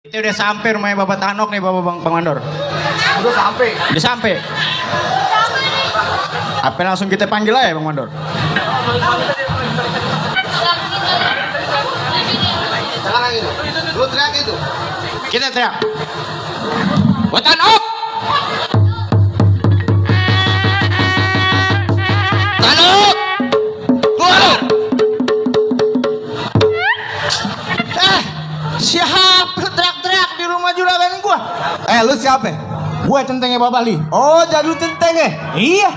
Kita udah sampai rumahnya Bapak Tanok nih, Bapak Bang Mandor. Udah sampai. Udah sampai. Apa langsung kita panggil aja Bang Mandor? Sekarang itu. Lu teriak itu. Kita teriak. Bapak Tanok! Tanok! Keluar! Siapa teriak-teriak di rumah juragan gua? Lu siapa? Gua centengnya Bapak Li. Oh, jadi lu centeng ya? Iya.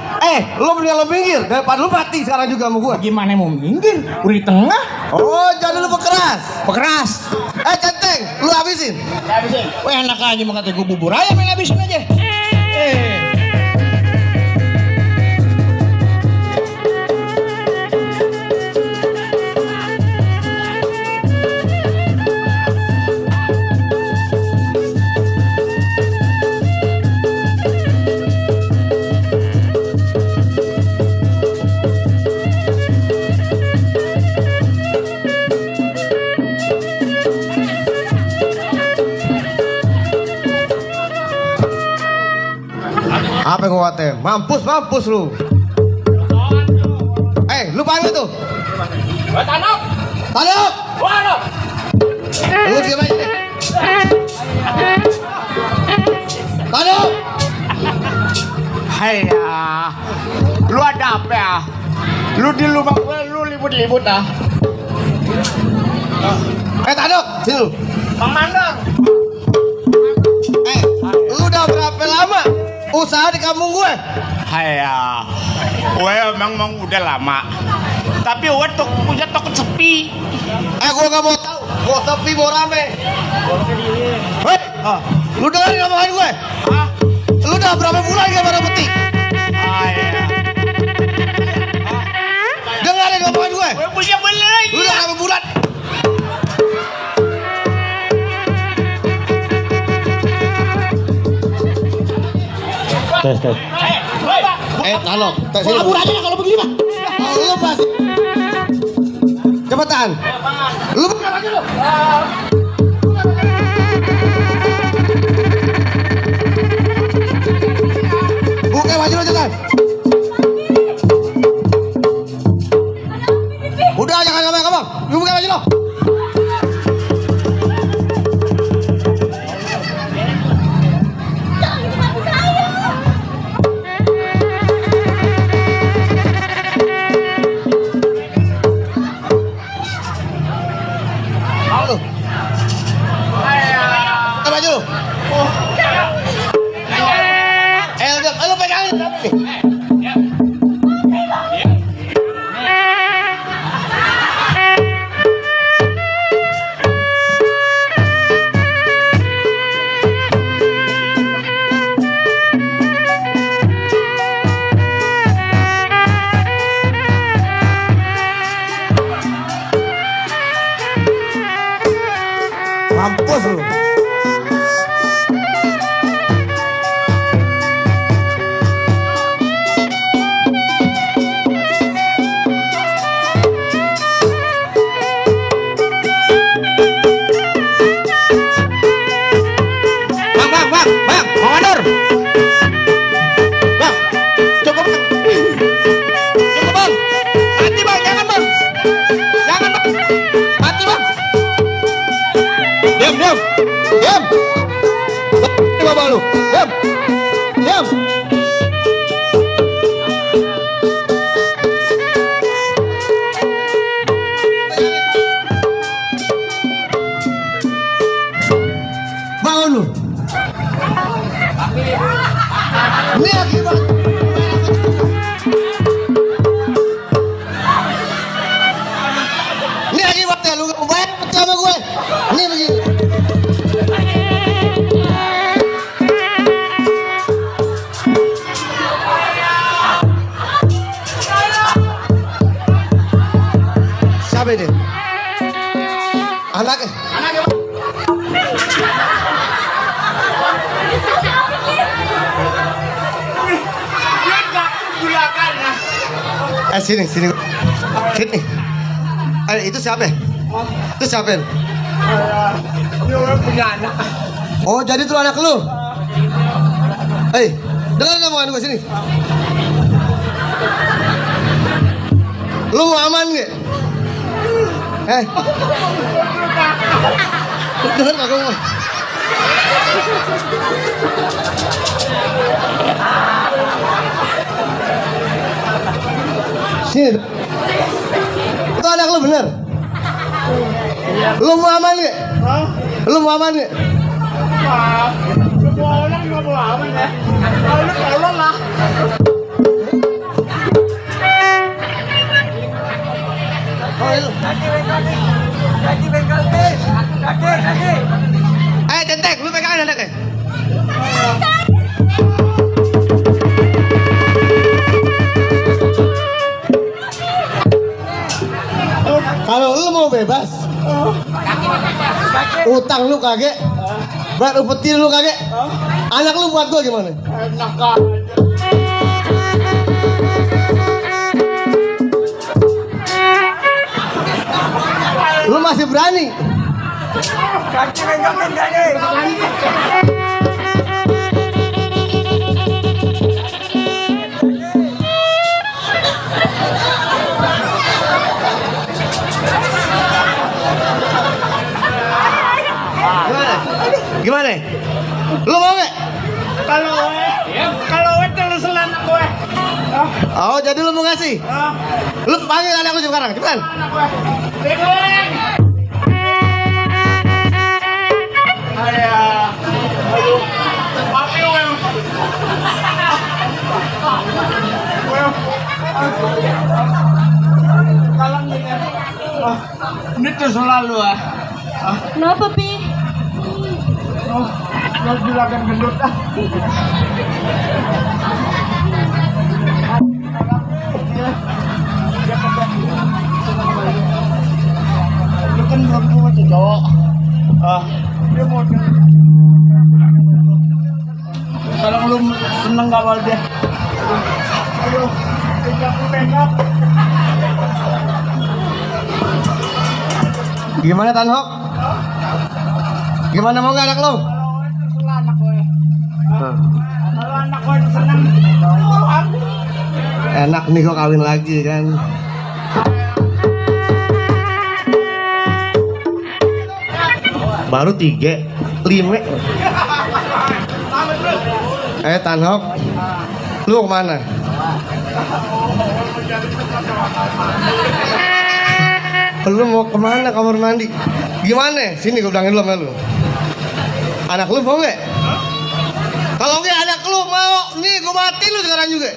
Lu mendingan lu minggir daripada lu mati sekarang juga sama gua. Gimana mau minggir? Udah di tengah. Oh, jadi lu pekeras. Pekeras. Centeng, lu habisin. Habisin. Wah, enak aja mau kata gua bubur ayam yang habisin aja. Apa yang gua kata? Mampus lu. Lu panggil tuh. Tanok. Tanok. Tanok. Lu diam aja. Tanok. Hai ya. Lu ada apa ya? Lu di rumah gue lu libut-libut ah. Tanok, sini lu. Bang Mandor. Lu udah berapa lama usaha di kampung gue? Hai ya. Gue emang udah lama. Tapi gue punya toko sepi. Gue gak mau tahu. Gue sepi, mau rame. Lu dengerin omongan gue? Hah? Lu udah berapa bulan gak pada peti? Hai ya. Dengerin omongan gue. Gue punya beli. Lu udah berapa bulan? Tanok, sini. Kabur aja kalau begini mah. Lu pasti. Cepetan. Lu bukan aja lu. Buka baju lu cepetan. Udah jangan ngomong. Lu buka baju lu. Lu pegangin. Mampus lu. Bang Mandor. Bang, cukup bang. Cukup bang. Mati bang, jangan bang. Jangan bang. Mati bang. Diam. Ini bapak lu. Diam. Bangun lu. Ini akibat. Ini akibatnya lu gak bayar peti sama gue. Ini begini. Siapa ini? Anaknya. Sini. Itu siapa? Itu siapa? punya anak. Oh, jadi itu anak lu? Hei, dengar omongan gue sini. Lu mau aman gak? Dengar gak gue? Sini. Itu anak lu bener? Lu mau aman gak? Lu mau aman gak? Semua orang juga mau aman ya. Kalau tolong lah. Ayo centek, lu pegang anaknya. Kalau lu mau bebas, utang lu kagak, berat upeti lu kagak, anak lu buat gua gimana? Enak aja. Lu masih berani? Kaki megangin kaki. Gimana? Lu mau nggak? Kalau terus anak gue. Oh, jadi lu mau ngasih? Lu panggil anak lu sekarang, cepetan. Anak gue. Aduh. Papi gue. Kalang ini. Ini tuh selalu Kenapa, Pi? Lo juragan gendut Lu kan belum tua tuh cowok. Dia mau sekarang lu seneng gak awal dia? Aduh, pegang. Gimana Tanhok? Gimana mau nggak anak lu? Kalau anak gue. Kalau anak gue seneng. Enak nih kok kawin lagi kan. Baru 3, 5. Tanhok, lu kemana? Lu mau kemana kamar mandi? Gimana? Sini gue bilangin lu sama lu. Anak lu mau nggak? Kalau nggak anak lu mau, nih gue mati lu sekarang juga.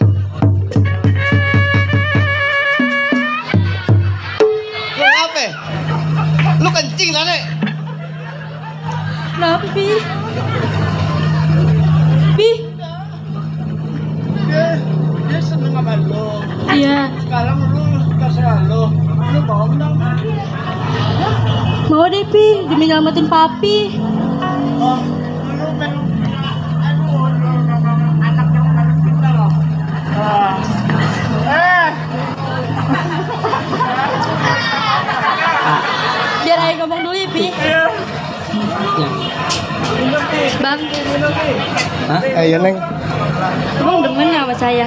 Lu apa? Lu kencing lah nek. Kenapa, Pi? Pi? Dia seneng sama lu. Iya. Sekarang lu kasih lu mau dong. Mau deh, Pi. Demi nyelamatin Papi. Oh, lu pengen anak yang paling pintar loh. Biar Ayah ngomong dulu ya, Pi. Bang, Iya neng. Abang demen ya sama saya?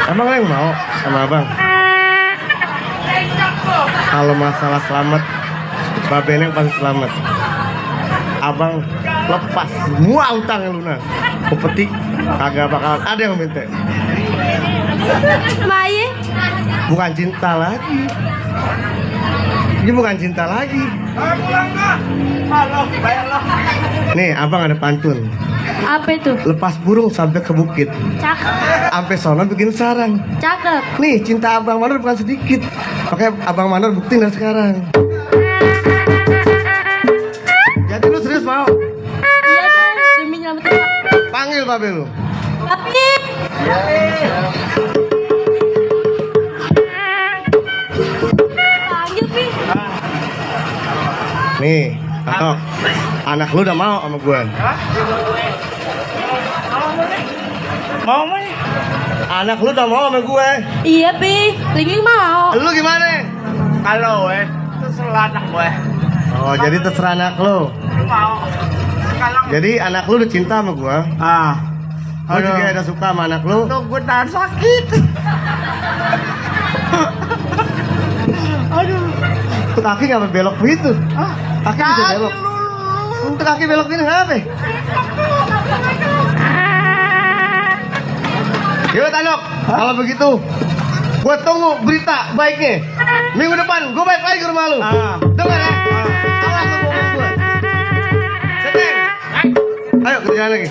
Emang neng mau sama abang? Kalau masalah selamat, Babe neng pasti selamat. Abang lepas semua utang yang lunas. Petik kagak bakalan ada yang minta. Maya? Bukan cinta lagi. Ini bukan cinta lagi. Halo, bayarlah. Nih, abang ada pantun. Apa itu? Lepas burung sampai ke bukit. Cakep. Sampai sono bikin sarang. Cakep. Nih, cinta abang Manur bukan sedikit. Makanya abang Manur buktiin dari sekarang. Jadi lu serius mau? Iya deh, demi nyelamatin Papi. Panggil Babe lu. Papi! Panggil, Pi. Nih, Tatok. Anak lu udah mau sama gue. Mau nih? Anak lu udah mau sama gue. Iya, Pi. Lingging mau. Lu gimana? Kalau itu selalu anak gue. Oh, jadi terserah anak lo. Mau. Sekarang. Jadi anak lo udah cinta sama gua. Gua Aduh. juga ada suka sama anak lo. Tuh gue tahan sakit. Aduh. Kaki nggak belok begitu. Kaki bisa belok. Untuk kaki belok ini kenapa? Yuk Tanok, kalau begitu gue tunggu berita baiknya. Minggu depan gue balik lagi ke rumah lu. Dengar ya? Awas lu bohong gue. Seteng. Ayo kerjaan lagi.